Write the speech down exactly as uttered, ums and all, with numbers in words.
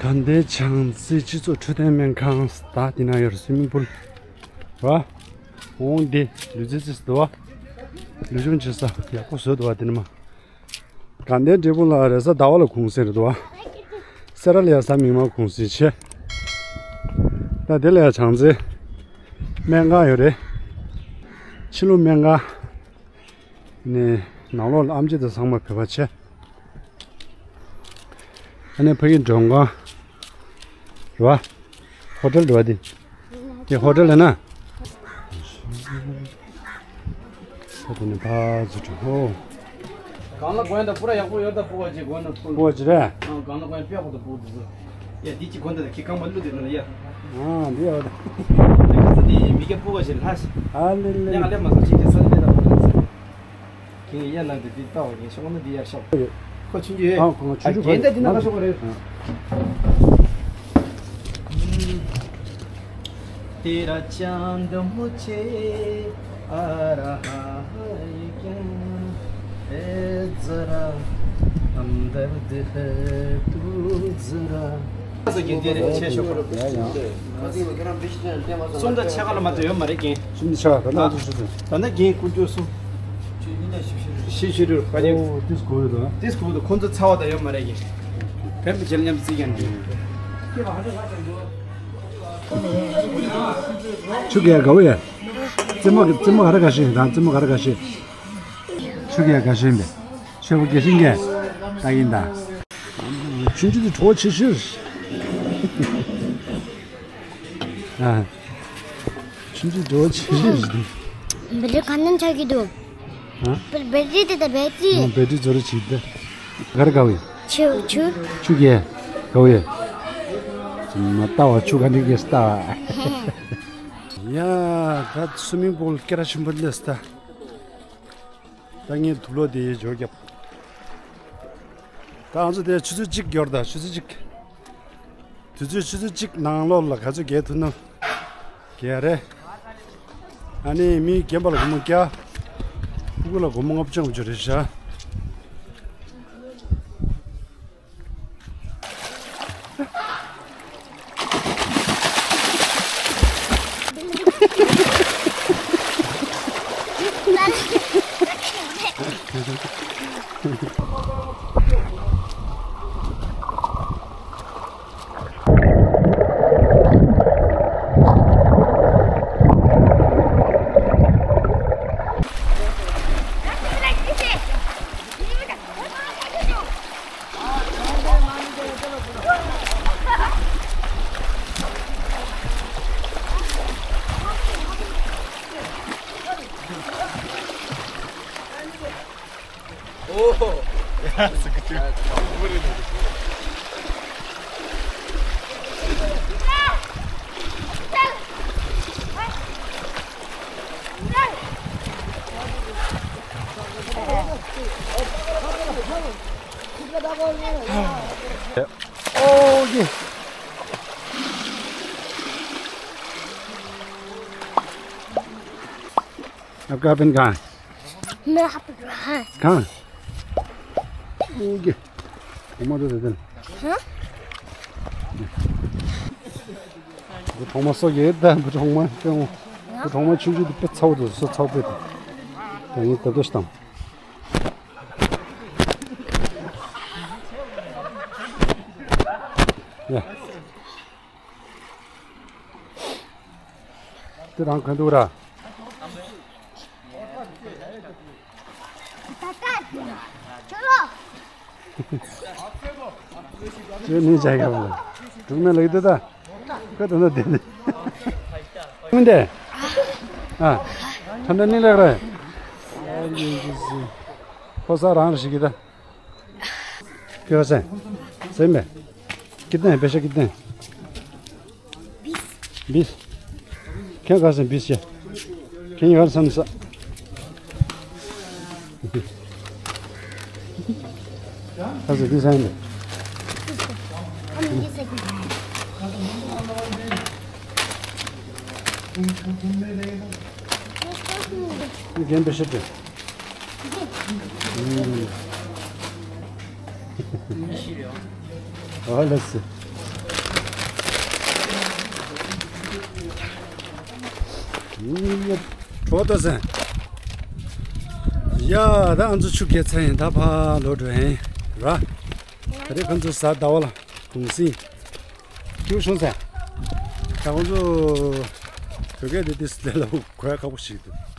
དགའ་ལྡན་བྱང་རྩེ་སྤྱི་ཚོགས་འཕྲོད་བསྟེན་སྨན་ཁང་ད་དེ་ན་ཡོད་རེད། སུའི་མིང་པུལ་ར། འོང་འདི་ལུས་རྩལ་རྩེད་འདུག་བ། ལུས་སྦྱོང་བྱེད་ས་ཡག་པོ་བཟོས་འདུག་བ། དེ་ནི་མ། དགའ་ལྡན་འབྲས་སྤུངས་ལ་རེས་གཟའ་ཟླ་བ་ལ་གུང་སེང་རེད་འདུག་བ། སེ་ར་ལ་ཡ་གཟའ་མིག་དམར་གུང་སེང་བྱས། ད་དེ་ལ་ཡ་བྱང་རྩེ་སྨན་ཁང་ཡོད་རེད། ཕྱི་ལོགས་སྨན་ཁང་། ནས་ནང་ལོགས་ལ་ཨེམ་ཆི་དང་ཚང་མ་བོད་པ་བྱས། ཨ་ནི་ཕ་གི་མགྲོན་ཁང་རེད་བ། ཧོ་ཊེལ་རེད་བ་འདི། འདི་ཧོ་ཊེལ་རེད་ན། ད་དེ་ནས་ཕར་ཚུར་འགྲོ། ཧོ། གང་ལ་གོན་ད་པུ་ར་ཡག་པོ་ཡོད་ད་པུ་བ་ཅིག་གོན་ད་པུ། པུ་བ་ཅིག་རེད། ཨ་གང་ལ་གོན་པེ་ཧོ་ད་པུ་དུ། ཡ་འདི་ཅིག་གོན་ད་ཁྱི་རྐང་པ་བླུགས་དེ་ན་ཡ། ཨ་འདི་ཡོད། ཁ་ཚ་འདི་མི་སྐྱ་པུ་བ་ཞིག་ལྷ་ཞིག་ཨ་ལེ་ལེ། ཡ་ལེ་མ་སོ་ཅིག་ཅིག་ས་ལེ་ད་པུ་ད་ས། ཁྱེད་གཡས་ན་འདི་འདི་ལྟ་བ་ངས་ཤོག་ན་འདི་ཡར་ཤོག་ཁོ་ཆུང་ཆུང་ཡོད། ཨ་ཁོ་ང་ཆུང་ཆུང་རྒན་ད་འདི་ན་ལ་ཤོག་རེད། तेरा चांद मुझे आ रहा है क्या? ए जरा हमदर्द है तू जरा. གསུམ་ད་ཕྱེད་ཀ་ལ་མ་གཏོགས་ཡོད་མ་རེད་རྒན། གསུམ་ད་ཕྱེད་ཀ་ད་ན་ཚོ་ཚོ་ཚོ། ད་ནི་རྒན་ཀུན་སྤྱོད་གསུམ། ཤི་ཤི་རུ་ཁ་ཉན། ཨོ་ཏིས་གོ་ཡོད་དོ། ཏིས་གོ་དོ་ཁོང་ཚོ་ཚ་བ་ད་ཡོད་མ་རེད་རྒན། བེམ་པ་བྱེད་ལ་མཉམ་བརྩིས་ཀྱང་འདུག་ཆུ་ག་ག་བོ་ཡ། རྩེད་མོ་རྩེད་མོ་ག་རེ་ག་ཤེས་རང་རྩེད་མོ་ག་རེ་ག་ཤེས། ཆུ་ག་ག་ཤེས་པས། ཆོས་པ་དགེ་སེང་གེ་ལྟ་ཡིན་ད། ཆུང་ཆུང་དེ་གྲོགས་ཆེ་ཤོས། ཨ། ཆུང་ཆུང་གྲོགས་ཆེ་ཤོས་རེད། བེ་ཏྲི་ག་ནས་ཆགས་ཀྱི་འདུག་ཨ། བེ་ཏྲི་དེ་ད་བེ་ཏྲི། ཨ་བེ་ཏྲི་བཟོ་རེ་བྱེད་ད། ག་རེ་དགའ་བས། ཆུ་ཆུ། ཆུ་ག་དགའ་བས། མ་ལྟ་བ་ཆུ་ག་ནས་གེ་ལྟ་བ། ཡ་ད་སུའི་མིང་པུལ་སྐད་གྲགས་ཆེན་པོ་སླེབས་ད། ད་ངས་དུག་ལོག་དེ་འཇོག་རྒྱབ། ད་ང་ཚོ་དེ་ཆུ་ཚོད་གཅིག་འགྱོར་ད་ཆུ་ཚོད་གཅིག་དུས་ཚོད་ཆུ་ཚོད་གཅིག་ནང་ལོགས་ལ་ག་ཚོད་རྒྱག་ཐུབ་ན་རྒྱག་རེད། ཨ་ནི་མི་རྒན་པ་ལ་སྒོར་མོ་བརྒྱ། ཕྲུ་གུ་ལ་སྒོར་མོ་ལྔ་བཅུ་ལྔ་བཅུ་རེད་ཤག་ཨོ་ཡེ། आपका अपन कहाँ है? मेरा हाथ पकड़ा है। कहाँ? ओके। ओमा तो दे दे। हाँ? बुटोंगमा सो ये दा बुटोंगमा क्यों? बुटोंगमा चुजु दे पे छाव दो सो छाव पे। तो ये तब दोस्तम। या। དེ་རང་ག་འདུག་ར། ཁྱོད་ནི་བྱ་ཡག་པོ། གྲུག་མེད་ལགས་དེ་ད། ཁོ་ད་ན་དེ་དེ། མི་འདི། ཨ། ད་ནི་ལགས་རེད། ཁོ་ས་རང་རེ་ཞིག་གི་ད། क्यों से? सही में? कितने हैं? पैसे कितने हैं? बीस। क्या कहा से बीस है? कहीं और से? कहाँ से बीस आएंगे? हम ये से। ये गेम पे शिफ्ट है। ཨོ་ལགས་སོ། གྲོགས་ཏོ་ཟན། ཡ་ད་ང་ཚོ་ཆུ་རྐྱལ་ཚར་ཡིན། ད་ཕར་ལོག་འགྲོ་ཡིན་ར། ད་རེས་ཁོང་ཚོ་གཟའ་ཟླ་བ་ལ་གུང་སེང་། ཁྱེའུ་ཆུང་ཟན། ད་ཁོང་ཚོ་བོད་སྐད་དེ་ཏིས་ལས་ལ་གོ་ཡ་ཁག་པོ་ཞིག་འདུག